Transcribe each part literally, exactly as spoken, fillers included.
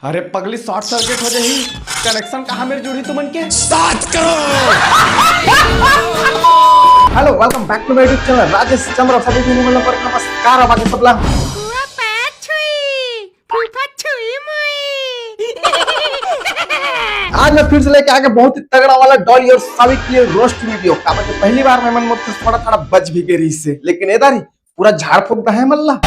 अरे पगली, short circuit हो जाही। कनेक्शन कहाँ मेर जुड़ही तुमन के? सात crore. Hello, welcome back to my YouTube channel Rajesh Chandra. सभी को नमस्कार। बाकी सबला हुआ पाछुई, फूफा छुई मुई। आज मैं फिर से लेके आ गया बहुत ही तगड़ा वाला डॉली और साविक के लिए रोस्ट वीडियो। का मतलब, पहली बार में मन मोर से थोड़ा थोड़ा बच भी गई रही से, लेकिन एदारी पूरा झाड़ फूक दहे मल्ला।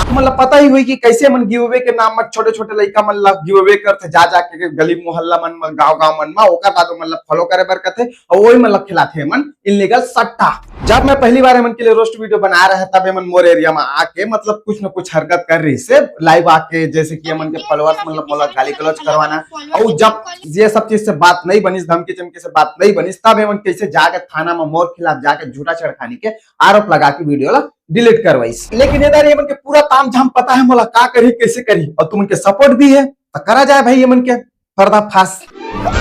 मतलब पता ही हुई कि कैसे मन गिव अवे के नाम में छोटे छोटे लइका मन ला गिव अवे करथे, जा जाके के गली मोहल्ला मन में, गांव गांव मन में, ओकर बाद मन ला फॉलो करे बर कथे और वही मन ला खिलाथे मन इलीगल सट्टा। जब मैं पहली बार मन के लिए रोस्ट वीडियो बना रहा है, तब मन मोर एरिया में आके मतलब कुछ न कुछ हरकत कर रही से लाइव आके, जैसे कि मन के फॉलोअर्स मन ला मोला गाली गलौज करवाना, और जब ये सब चीज से बात नहीं बनिस, धमकी चमकी से बात नहीं बनिस, तब मन कैसे जाके थाना में मोर खिलाफ जाके झूठा छेड़खानी के आरोप लगा के वीडियो ला डिलीट करवाइस। लेकिन एदारी मन के पूरा ताम झाम पता है मोला का करही, कैसे करही, और तुमन के सपोर्ट भी है, तो करा जाए भाई ये मन के पर्दाफाश।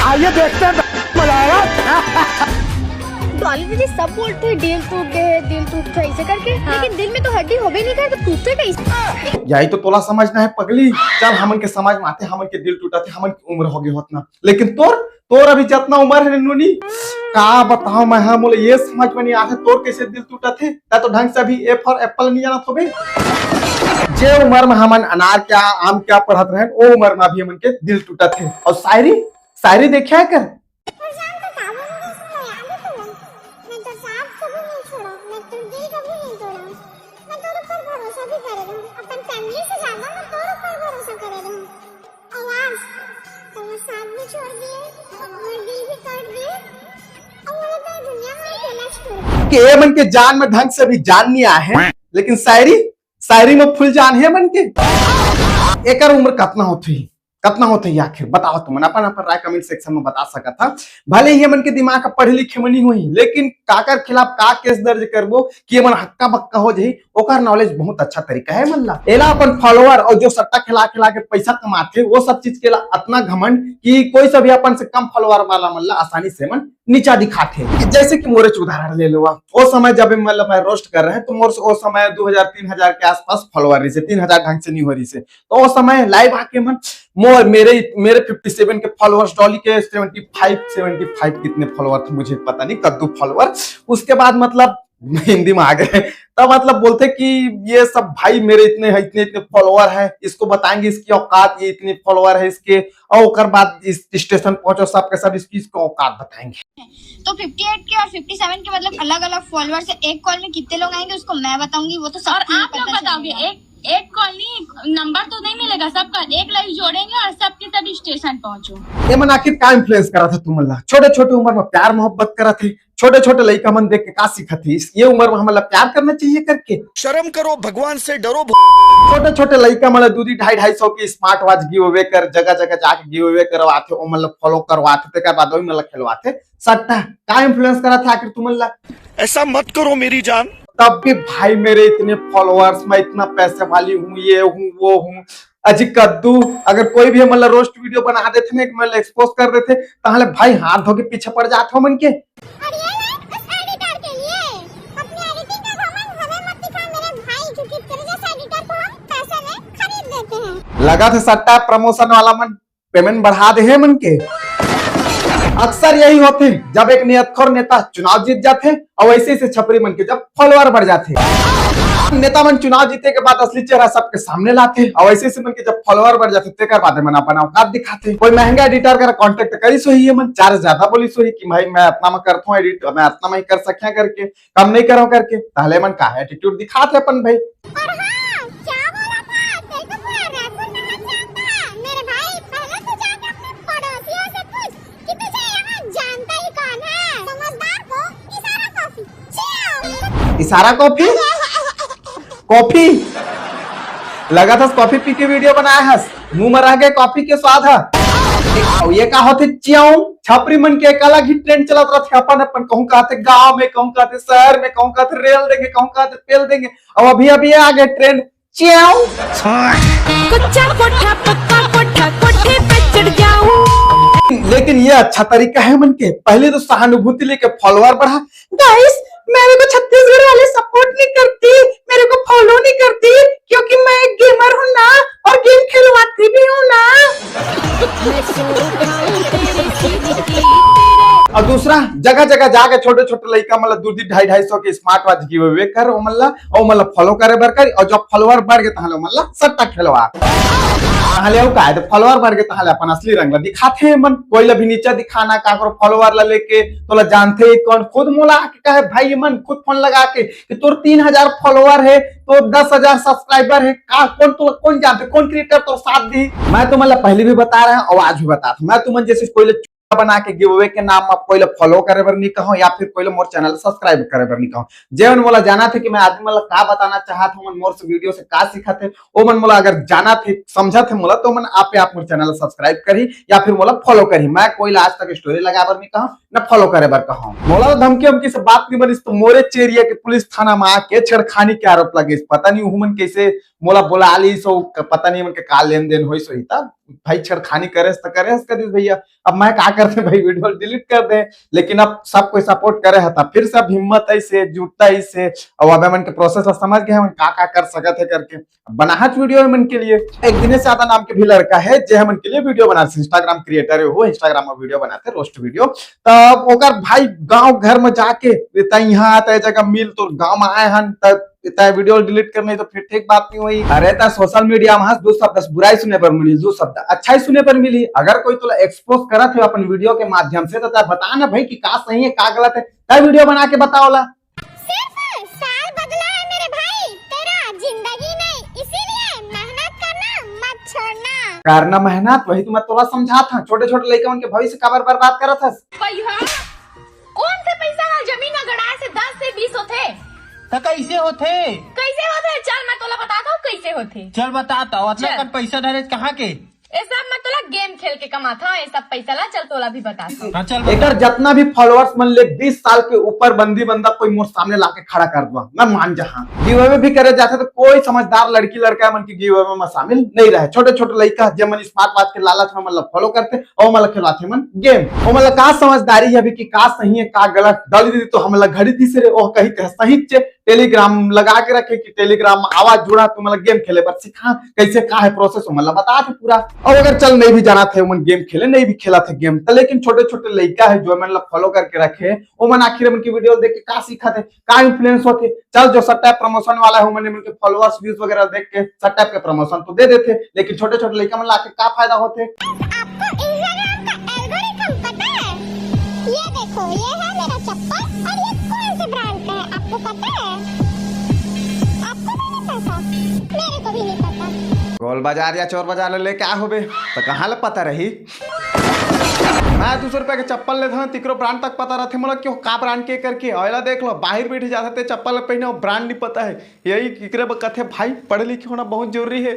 आइए देखते हैं, मजा आएगा। डॉली दीदी सब बोलते हैं दिल टूट गए, दिल टूट गए ऐसे करके, हाँ। लेकिन दिल में तो हड्डी होबे नहीं करे तो टूटे कैसे? यही तो तोला समझना है पगली। चल हमन के समझ में आते, हमन के दिल टूटा थे, हमन की उम्र हो गई होतना, लेकिन तोर तोर अभी जितना उम्र है नूनी, का बताओ मैं, हाँ, मोला ये समझ में नहीं आथे तोर कैसे दिल टूटत हे। ता तो ढंग से अभी A for apple नहीं जानत होबे। जे उम्र में हमन अनार क्या, आम क्या पढ़त रहन, ओ उम्र में अभी हमन के दिल टूटत हे। और शायरी, शायरी देखा है कर? और शाम को काबू में इसमें याद है तुम्हें? मैं तो सांप को भी नहीं छोड़ा, मैं तो दिल को भी नहीं तोड़ा। मैं तोर ऊपर भरोसा भी करे रहूं, अपन फैमिली से ज्यादा मैं तोर ऊपर भरोसा करे रहूं। और आज तो वो साथ भी छोड़ दिए, वो दिल भी तोड़ दिए, और वो तो दुनिया में अकेला छोड़ दिए। कि ए मन के जान में ढंग से भी जान नहीं आए हैं, लेकिन शायरी, शायरी में फुल जान है मन के। एकर उम्र कतना होथे, कतना होथे आखिर? बताओ तुमन अपन अपन राय कमेंट सेक्शन में बता सकत हा। भले ही ये मन के दिमाग का पढ़े लिखे मनी हुई, लेकिन काकर खिलाफ का केस दर्ज करबो कि ये मन हक्का बक्का हो जाही, ओकर नॉलेज बहुत अच्छा तरीका है मन ला। एला अपन फॉलोअर और जो सट्टा खिला खिला के पैसा कमाथे, वो सब चीज के ला अतना घमंड कि कोई सा भी अपन से कम फॉलोअर वाला मन ला आसानी से मन नीचा दिखाथे। जैसे कि मोरे च उदाहरण ले लो आप, वो समय जब मतलब मैं रोस्ट कर रहे हैं तो मोर से वो समय दो हज़ार तीन हज़ार के आसपास फॉलोअर रही से, तीन हज़ार ढंग से नहीं हो रही से। तो वो समय लाइव आके मन मोर, मेरे, मेरे फिफ्टी सेवन के फॉलोअर्स, डॉली के सेवेंटी फ़ाइव, सेवेंटी फ़ाइव कितने फॉलोअर थे मुझे पता नहीं, कद्दू फॉलोअर। उसके बाद मतलब हिंदी में आ गए, तब मतलब बोलते कि ये सब भाई मेरे इतने हैं, इतने इतने फॉलोअर हैं, इसको बताएंगे इसकी औकात, ये इतने फॉलोअर है इसके, और ओकर बाद इस स्टेशन पहुंचो सबके सब इसकी, इसको औकात बताएंगे। तो फिफ्टी एट के और फिफ्टी सेवन के मतलब अलग अलग फॉलोअर्स है। एक कॉल में कितने लोग आएंगे उसको मैं बताऊंगी, वो तो और सबको ही आप लोग पता बताओगे। चलेगा। एक, एक कॉल नहीं, नंबर तो नहीं मिलेगा सबका, एक लाइव जोड़ेंगे और सबके सब स्टेशन पहुंचो। ये मन आखिर का इन्फ्लुएंस करा था तुमन ला? छोटे छोटे उम्र में प्यार मोहब्बत करा थे, छोटे छोटे लइका मन देख के का सीखत है? इस ये उम्र में हमन ला प्यार करना चाहिए करके? शर्म करो, भगवान से डरो। छोटे छोटे लइका मन ला दू दी ढाई ढाई सौ के स्मार्ट वॉच गिव अवे कर, जगह जगह जाके गिव अवे करवाथे, ओमन ला फॉलो करवाथे, तेकर बाद ओही मन ला खेलवाथे सट्टा। का इन्फ्लुएंस करा था आखिर तुमन ला? ऐसा मत करो मेरी जान। तब भी भाई मेरे इतने फॉलोअर्स, मैं इतना पैसे वाली हूँ, ये हूँ, वो हूँ। अजी कद्दू, अगर कोई भी हमन ला रोस्ट वीडियो बना देथे ना, हमन ला एक्सपोज कर देथे, ताहले भाई हाथ धो के पीछे पड़ जात हो मन के। और ये लाइक उस एडिटर के लिए। अपनी एडिटिंग का घमंड हमें मत दिखा मेरे भाई, क्योंकि तेरे जैसे एडिटर को हम पैसे में खरीद लेते हैं। लगा था सट्टा प्रमोशन वाला मन, पेमेंट बढ़ा दे हे मन के। अक्सर यही होथे, जब एक नियतखोर नेता चुनाव जीत जाथे और ऐसे ऐसे छपरी मन के जब फॉलोअर बढ़ जाथे। नेता मन चुनाव जीते के बाद असली चेहरा सबके सामने लाथे और ऐसे ऐसे मन के जब फॉलोअर बढ़ जाथे, तेकर बाद मन अपन औकात दिखाथे। कोई महंगा एडिटर करा कॉन्टैक्ट करिस होही, ये मन चार्ज ज्यादा बोलिस होही कि भाई मैं अतना में करथों एडिट, मैं अतना में ही कर सकिया करके, कम नहीं करो करके, ताहले मन का एटीट्यूड दिखाथे अपन भाई। और हाँ, क्या बोला था? तेरे को पूरा रायपुर नहा के आता है। मेरे भाई, पहले तो जाके अपने पड़ोसियों से पूछ कि तुझे यहाँ जानता ही कौन है। समझदार को इशारा कॉफी। चियो। इशारा कॉफी? कॉफी? लगा था कॉफी पी के वीडियो बनाया हस, मुंह में रह गए कॉफी के स्वाद है। ये का होथे चियो? छपरी मन के एक अलग ही ट्रेंड चलत रहथे, अपन अपन कहूँ कहथे गांव में, कहूँ कहथे शहर में, कहूँ कहथे रेल देंगे, कहूँ कहथे पेल देंगे। अब अभी अभी आ गए ट्रेंड, च्याऊ। कच्चा कोठा, पक्का कोठा, कोठे पे चढ़ जाऊं। लेकिन ये अच्छा तरीका है मन के, पहले तो सहानुभूति लेके फॉलोअर बढ़ा। गाइस, मेरे को छत्तीसगढ़ वाले सपोर्ट नहीं करती, मेरे को फॉलो नहीं करती, क्योंकि मैं एक गेमर हूँ ना, और गेम खिलवाती भी हूँ ना। और दूसरा, जगह जगह जाके छोटे छोटे लइका मन ला दू दू ढाई ढाई सौ के स्मार्ट वॉच गिव अवे कर, ओमन ला, ओमन ला फॉलो करे बर कर, और जब फॉलोअर बढ़ गे तहाँ ले ओमन ला सट्टा खेलवा। तहाँ ले अउ का है, तो फॉलोअर बढ़ गे तहाँ ले अपन असली रंग ला दिखाथे मन। कोई ला भी नीचा दिखाना, काकरो फॉलोअर ला लेके, तोला जानथे ही कौन, खुद मोला आके कहे भाई मन, खुद फोन लगा के कि तोर तीन हजार फॉलोअर है, तोर दस हजार सब्सक्राइबर है, का कौन तोला कौन जानथे, कौन क्रिएटर तोर साथ दी। मैं तुमन ला पहले भी बता रहा हूँ और आज भी बता रहा हूँ, मैं तुमन जैसे कोई ला बना के गिव अवे के नाम म कोई ला फॉलो करे बर नहीं कहूँ या फिर कोई ला मोर चैनल सब्सक्राइब करे बर नहीं कहूँ। जे मन मोला जानथे कि मैं आदमी मन ला का बताना चाहत हूँ, मन मोर से वीडियो से का सीखथे, ओ मन मोला अगर जानथे, समझथे मोला, तो मन आपे आप मोर चैनल सब्सक्राइब करही या फिर मोला फॉलो करही। मैं कोई ला आज तक स्टोरी लगा बर नहीं कहूँ, न फॉलो करे बर कहूँ। मोला तो धमकी वमकी से बात नहीं बनिस, तो मोरे एरिया के पुलिस थाना में आके छेड़खानी के आरोप लगिस। पता नहीं उहू मन कैसे मोला बुला लीस, पता नहीं मन के का लेन देन होइस होही। तब भाई छेड़खानी करेस त करेस कदिस भैया। अब मैं का करते भाई, वीडियो डिलीट कर दे, लेकिन अब सब कोई सपोर्ट करे हे, त फिर सब हिम्मत ऐसे जुटता ऐसे। अब अबे मन के प्रोसेस ला समझ गए, मन का का कर सकत है करके। बनाहच वीडियो मन के लिए। एक दिनेश यादव नाम के भी लड़का है, जे हमन के लिए वीडियो बनाथे, इंस्टाग्राम क्रिएटर है वो, इंस्टाग्राम में वीडियो बनाथे, रोस्ट वीडियो। तब ओकर भाई गांव घर में जाके, "तै यहाँ तय जगह मिल, तोर गांव में आए हन, तब तय वीडियो डिलीट करने तो फिर ठीक बात नहीं हुई।" अरे, त सोशल मीडिया में दू शब्द बुराई सुने बर मिली, दू शब्द अच्छाई सुने बर मिली। अगर कोई तोला एक्सपोज करत है अपन वीडियो के माध्यम से, तो तय बता ना भाई कि का सही है, का गलत है, तय वीडियो बना के बताओ ला। सिर्फ साल बदला है मेरे भाई, तेरा जिंदगी नहीं, इसीलिए मेहनत करना मत छोड़ना। करना मेहनत, वही तो मैं तोला समझात हूँ। छोटे छोटे लइका मन के भविष्य काबर बर्बाद करत हस? भैया, कौन से पैसा वाला जमीन में गड़ाए से दस से बीस होथे? त कैसे होथे? कैसे होथे? चल, मैं तोला बताता हूँ कैसे होथे। चल बता तो, अतना चल। कन पैसा धरे कहाँ के? ये सब मैं तोला गेम खेल के कमात हूँ, ये सब पैसा ला। चल, तोला भी बताता हूँ। हाँ, चल बता। एकर जतना भी फॉलोअर्स मन ले बीस साल के ऊपर बंदी बंदा कोई मोर सामने लाके खड़ा कर दुआ, मैं मान जहाँ। गिव अवे भी करे जाथे तो कोई समझदार लड़की लड़का मन के गिव अवे में शामिल नहीं रहे। छोटे छोटे लइका जे मन स्मार्ट वॉच के लालच में मतलब फॉलो करथे, ओ मन ला खिलवाथे मन गेम। ओ मन ला का समझदारी है अभी कि का सही है, का गलत? डॉली दीदी तो हमन ला घड़ी दिस रे, ओ कही थे सही चे, टेलीग्राम लगा के रखे कि टेलीग्राम में आवाज जुड़ा, तो मतलब गेम खेले बर सिखा, कैसे का है प्रोसेस, ओ मन ला बता थे पूरा। और अगर चल नहीं भी जाना थे, ओमन गेम खेले, नहीं भी खेला थे गेम, तो लेकिन छोटे छोटे लइका है जो मन ला फॉलो करके रखे, ओ मन आखिर मन की वीडियो देख के का सीखा थे, का इन्फ्लुएंस होथे? चल, जो सट्टा प्रमोशन वाला है, ओमन के फॉलोअर्स, व्यूज वगैरह देख के सट्टा के प्रमोशन तो दे देथे, लेकिन छोटे-छोटे लइका मन ला आके का फायदा होथे? आपको Instagram का एल्गोरिथम पता है? ये देखो, ये है मेरा चप्पल और ये कौन से ब्रांड का है, आपको पता है? आपको भी नहीं पता? मेरे को भी नहीं पता। गोल बाजार या चोर बाजार ले लेके आ होबे, तो कहाँ ले पता रही? मैं दू सौ रुपया के चप्पल लेत हंव, तिकरो ब्रांड तक पता रथे मोला, क्यों का ब्रांड के करके। अउ एला देख लो, बाहिर बैठे जाथे ते चप्पल ल पहिने, ब्रांड नहीं पता है। यही इकरे बर कथे भाई, पढ़े लिखे होना बहुत जरूरी है।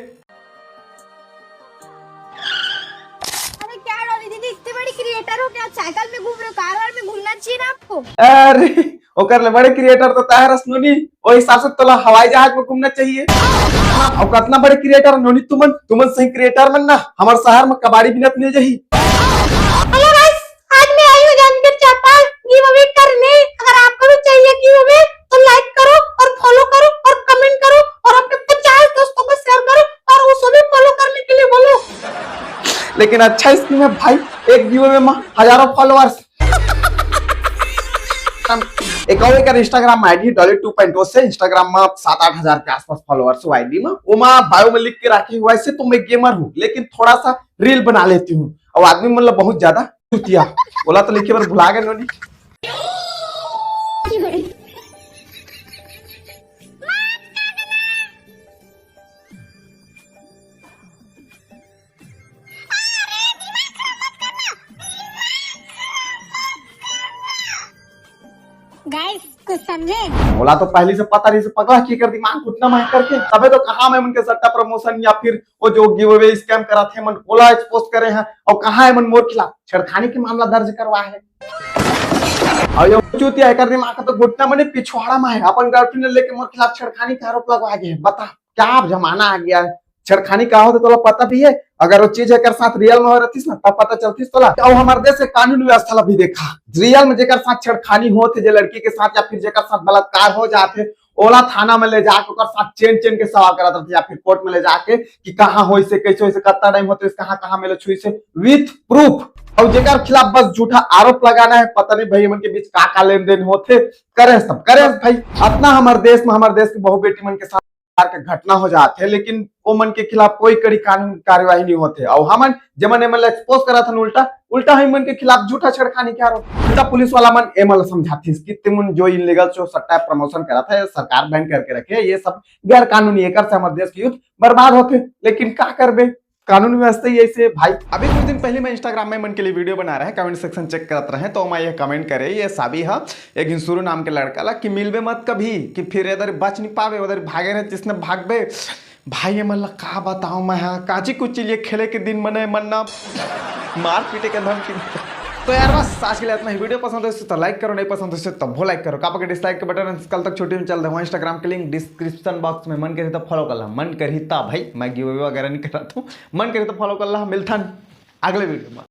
अरे क्या डॉली दीदी, इतनी बड़ी क्रिएटर हो, क्या साइकिल में घूम रहे हो? कार वार में घूमना चाहिए ना आपको। अरे, ओकर ले बड़े क्रिएटर तो तैं हरस नोनी, ओ हिसाब से तोला हवाई जहाज में घूमना चाहिए। अउ कतना बड़े क्रिएटर नोनी तुमन, तुमन सही क्रिएटर मन ना, हमर शहर में कबाड़ी बिनत मिल जाही। हेलो गाइस, आज मैं आई हूँ जांजगीर चांपा गिव अवे करने। अगर आपको भी चाहिए गिव अवे तो लाइक करो और फॉलो करो और कमेंट करो और अपने पचास दोस्तों को शेयर करो और उसे भी फॉलो करने के लिए बोलो। लेकिन अच्छा स्कीम है भाई, एक गिव अवे में हजारों फॉलोअर्स। एक और एकर Instagram ID Dolly two point ओ से, Instagram में सात आठ हजार के आसपास फॉलोअर्स हो आईडी में। ओमा बायो में लिख के रखे हुआ है, ऐसे तो मैं गेमर हूँ, लेकिन थोड़ा सा रील बना लेती हूँ। अब आदमी मन ला बहुत ज्यादा चुतिया, ओला तो लिखे बर भुला गए नोनी। गाइस, कुछ समझे? ओला तो पहली से पता रही से पगला के कर दिमाग घुटना में करके, तबे तो कहा मैं उनके सट्टा प्रमोशन या फिर वो जो गिव अवे स्कैम कराथे मन, ओला एक्सपोज करे हैं, और कहा है मन मोर खिलाफ छेड़खानी के मामला दर्ज करवा है। और ये चूतिया एकर दिमाग तो घुटना मने पिछवाड़ा में है, अपन गर्लफ्रेंड लेके मोर खिलाफ छेड़खानी का आरोप लगवा गए। बता, क्या अब जमाना आ गया है, छेड़खानी का होथे तोला पता भी है? अगर वो चीज एकर साथ रियल में हो रहतीस ना, तब पता चलतीस तोला। अउ हमर देश के कानून व्यवस्था ला भी देखा, रियल में जेकर साथ छेड़खानी होथे, जे लड़की के साथ या फिर जेकर साथ बलात्कार हो जाथे, ओला थाना में ले जाके ओकर साथ चेन चेन के सवाल करत रहथे या फिर कोर्ट में ले जाके कि कहाँ होइसे, कैसे होइसे, कतना टाइम होथे, कहाँ कहाँ में ले छुइसे, विथ प्रूफ। अउ जेकर खिलाफ बस झूठा आरोप लगाना है, पता नहीं भाई मन के बीच का का लेन देन होथे, करे सब करे भाई। अतना हमर देश में, हमर देश के बहू बेटी मन के साथ के घटना हो जात है, लेकिन वो मन के खिलाफ कोई कड़ी कानून कार्यवाही नहीं होथे। अउ हमन जेमन एमन ला एक्सपोज करत हन, उल्टा उल्टा हम मन के खिलाफ झूठा छेड़खानी के आरोप। उल्टा पुलिस वाला मन एमन ला समझाथिस कि तुमन जो इलीगल शो सट्टा प्रमोशन करत है, सरकार बैन करके रखे है, ये सब गैर कानूनी, एकर से हमर देश के यूथ बर्बाद होथे। लेकिन का करबे, कानून व्यवस्था ही ऐसे है भाई। अभी कुछ दिन पहले मैं इंस्टाग्राम में मन के लिए वीडियो बना रहे, कमेंट सेक्शन चेक करत रहे, तो मैं ये कमेंट करे, ये साबी हा एक इंसुरू नाम के लड़का ला कि मिलबे मत कभी, कि फिर इधर बच नहीं पावे, उधर भागे रहे जिसने भागबे। भाई ये मन ला का बताऊं मैं, हाँ, काची कुची लिए खेले के दिन मने मन ना मार पीटे के धमकी। तो यार बस आज के लिए इतना ही। वीडियो पसंद हो तो लाइक करो, नहीं पसंद हो तो वो लाइक करो, कापा के डिसलाइक के बटन। कल तक छुट्टी में चल रहा हूँ। इंस्टाग्राम के लिंक डिस्क्रिप्शन बॉक्स में, मन करी तो फॉलो कर ला, मन करी ता भाई, मैं गिव अवे वगैरह नहीं कराता हूँ, मन करी तो फॉलो कर ला। मिलथन अगले वीडियो में।